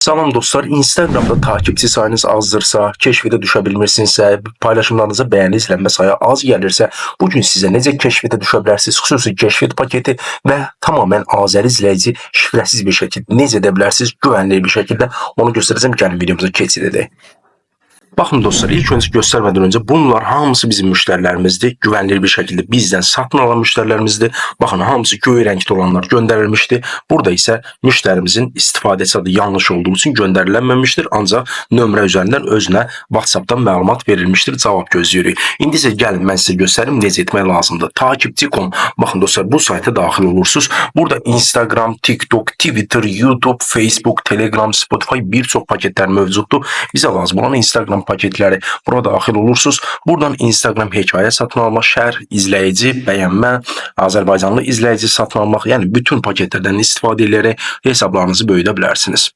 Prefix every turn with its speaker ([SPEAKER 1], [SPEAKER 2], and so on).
[SPEAKER 1] Salam dostlar, Instagramda takipçi sayınız azdırsa, keşfetə düşə bilmirsinizsə, paylaşımlarınıza bəyəni, izlənmə sayı az gəlirsə, bu gün sizə necə keşfetə düşə bilərsiniz, xüsusi keşfet paketi və tamamilə Azəri izləyici şifrəsiz bir şəkildə necə edə bilərsiniz, güvənli bir şəkildə onu göstərəcəm. Gəlin videomuza keçid edək. Baxın dostlar, ilk öncə göstərmədən öncə bunlar hamısı bizim müştərilərimizdir. Güvənilir bir şəkildə bizdən satın alan müştərilərimizdir. Baxın, hamısı göy rəngdə olanlar göndərilmişdi. Burada isə müştərimizin istifadəçi adı yanlış olduğu üçün göndərilməmişdir. Ancaq nömrə üzərindən özünə WhatsApp-dan məlumat verilmişdir. Cavab gözləyirik. İndi isə gəlin mən sizə göstərim necə etmək lazımdır. Takipçi.com. Baxın dostlar, bu sayta daxil olursunuz. Burada Instagram, TikTok, Twitter, YouTube, Facebook, Telegram, Spotify bir çox paketlər mövcuddur. Bizə lazım olan Instagram paketləri. Bura daxil olursunuz. Buradan Instagram hekayə satın almaq, şərh, izləyici, bəyənmə, Azərbaycanlı izləyici satın almaq, yəni bütün paketlərdən istifadə edərək hesablarınızı böyüdə bilərsiniz.